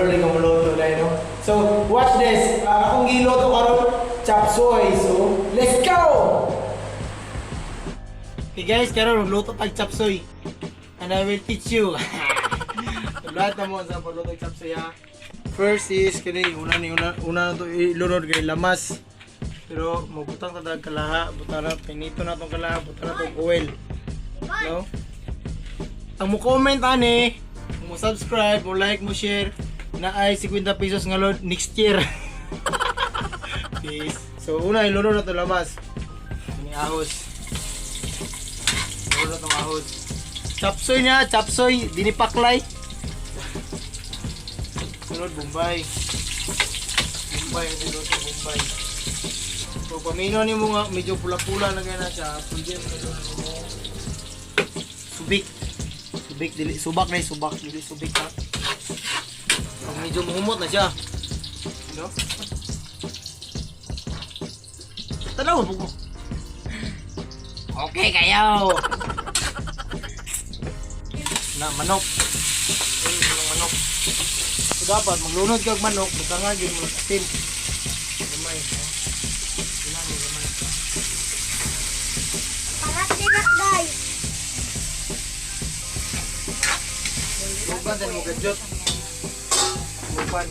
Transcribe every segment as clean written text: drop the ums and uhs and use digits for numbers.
Kabalo rin ka muluto dahil, no? So, watch this. Ang akong giluto karon, chop suey. So, let's go! Okay guys, karon luto tag chop suey. And I will teach you. Lahat na mo sa pagluto og chop suey ha. First is kini una ni una una na to ilunod kay lamas. Pero mabutang ta dag kalaha, butang na pinito na tong kalaha, butang na tong oil. No? Ang mo comment ani, mo subscribe, mo like, mo share na ay 50 pesos nga load next year. Peace. So una ilunod na to lamas. Kini ahos. Ilunod na tong ahos. Chopsuey niya, chopsuey, dini paklay. Sunod Bombay. Bombay, niluto Bombay. So pamino ni mo nga medyo pula-pula na gana siya, pwede mo na doon mo subik. Subik dili subak na subak dili subik ha. Pag medyo muhumot na siya. No? Tanaw mo ko. Okay kayo. Na manok. Ayun, yung manok. So dapat maglunod kag manok, butangan gyud mo ng asin. Gamay, no? Gamay, gamay. Parat din na, guys. Lupan din mo gadyot. Lupan.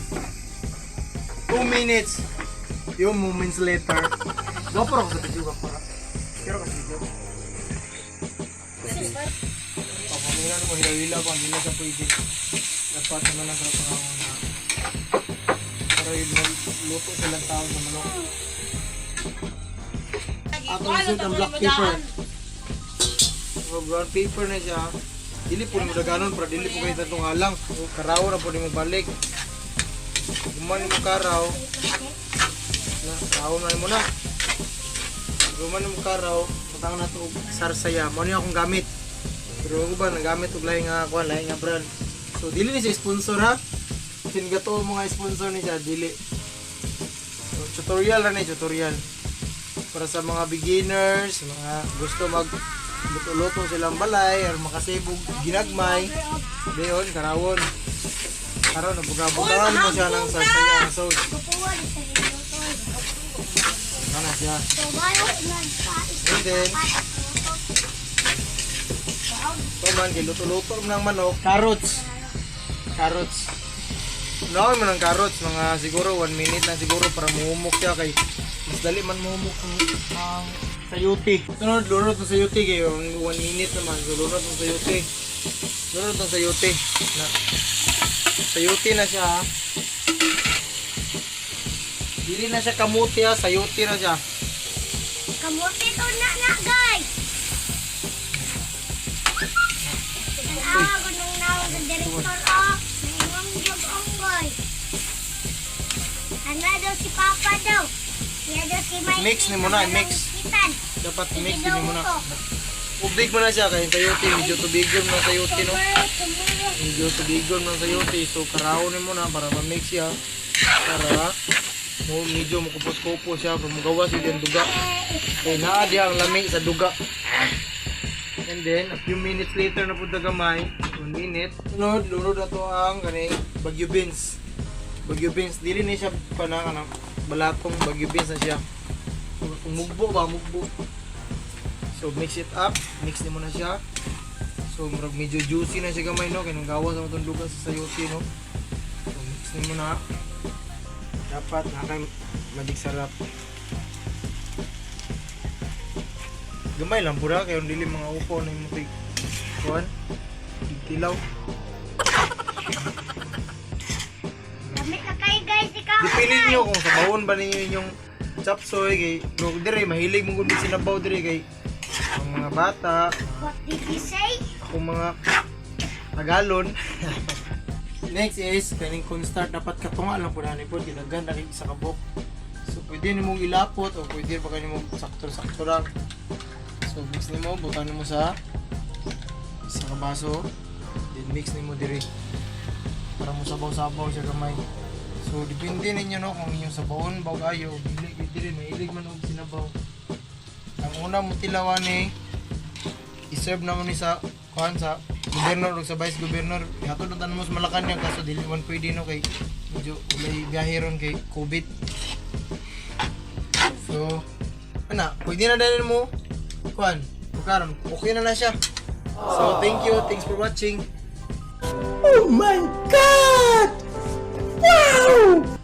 2 minutes. Few moments later. Gwapo ra ko sa video, gwapo ra. Pero ka sa video. Papamila mo, hila-hila ko, hindi na siya pwede. Dapat naman lang sa pangako na. Pero yung luto silang tao sa manok. Atong isunod ang black pepper. So, brown pepper na siya. Dili po nimo daganon para dili po kayo tatong halang. O, karaw na po nimo balik. Guman mo karaw. Na, karaw na nimo na. Guman mo karaw, butang na to og sarsaya. Mao ni akong gamit. Pero ako ba nagamit og lahi nga kuan, lahi nga brand. So dili ni siya sponsor ha. Sin gato mga sponsor ni siya dili. So, tutorial ra ni tutorial. Para sa mga beginners, mga gusto mag luto-luto silang balay or makasave og ginagmay. Dayon karawon. Karon nabuga-bugaan mo siya ng sarsaya nga sauce. Kukuha di sa niluto. Ano na siya. So, bayo, nagpais. And then, ito man, kay luto-luto mo ng manok. Carrots. Carrots. Unahin mo ng carrots, mga siguro 1 minute lang siguro para muhumok siya kay mas dali man muhumok ang sayuti. Sunod, lunod ng sayuti kay 1 minute naman. So, lunod ng sayuti. Lunod ng sayuti. Na, sayuti na siya ha. Dili na siya kamuti ha, sayuti na siya. Kamuti to na na, guys. Ah, gunong nawag ang director, oh. Naingon jud ang guys. Ano daw si Papa daw? Siya daw si Mikey. Mix ni mo na, Ano mix. kitan? Dapat Sige mix daw din mo na. ko. Ubig mo na siya kay sayote, medyo tubigon na sayote no. Tomorrow, tomorrow. Medyo tubigon ng sayote, so karawon mo na para ma-mix siya. Para mo medyo makupos-kupos siya para mugawas yun ang duga. Kay naa diha ang lami sa duga. And then, a few minutes later na pud gamay, 1 minute. Sunod, lunod na to ang kaning Bagyo beans. Bagyo beans, dili ni siya pana kanang balatong Bagyo beans na siya. So, kung mugbo ba, mugbo. So, mix it up. Mix ni mo na siya. So, murag medyo juicy na siya gamay, no? Kaya nang gawas sa itong duga sa sayote, no? So, mix ni mo na. Dapat na kay magic sarap. Gamay lang pura kay dili mga upo na imo tig kuan. Tilaw. Lami na kayo, guys. Ikaw, Dipili niyo kung sabawon ba ninyo inyong chop suey kay no dire mahilig mo gud sinabaw dire kay ang mga bata, What did you say? akong mga Tagalon. Next is kaning cornstarch, dapat katunga lang po na ni po ginagan na kay isa ka buok. So pwede nimo ilapot o pwede pa kanimo sakto-sakto lang. So mix nimo, butan nimo sa isa ka baso. Then mix nimo diri. Para mo sabaw-sabaw siya gamay. So depende ninyo no kung inyong sabawon ba og ayo, dili kay dili mahilig man og sinabaw. Ang una mo tilawan ni i-serve na mo ni sa kuan sa gobernador ug sa vice gobernador. Ihatod na mo sa Malacanang kaso dili man pwede, no, kay medyo walay biyahe ron kay COVID. So, ana, pwede na din mo kuan. Karon, okay na na siya. So, thank you. Thanks for watching. Oh my God! Wow!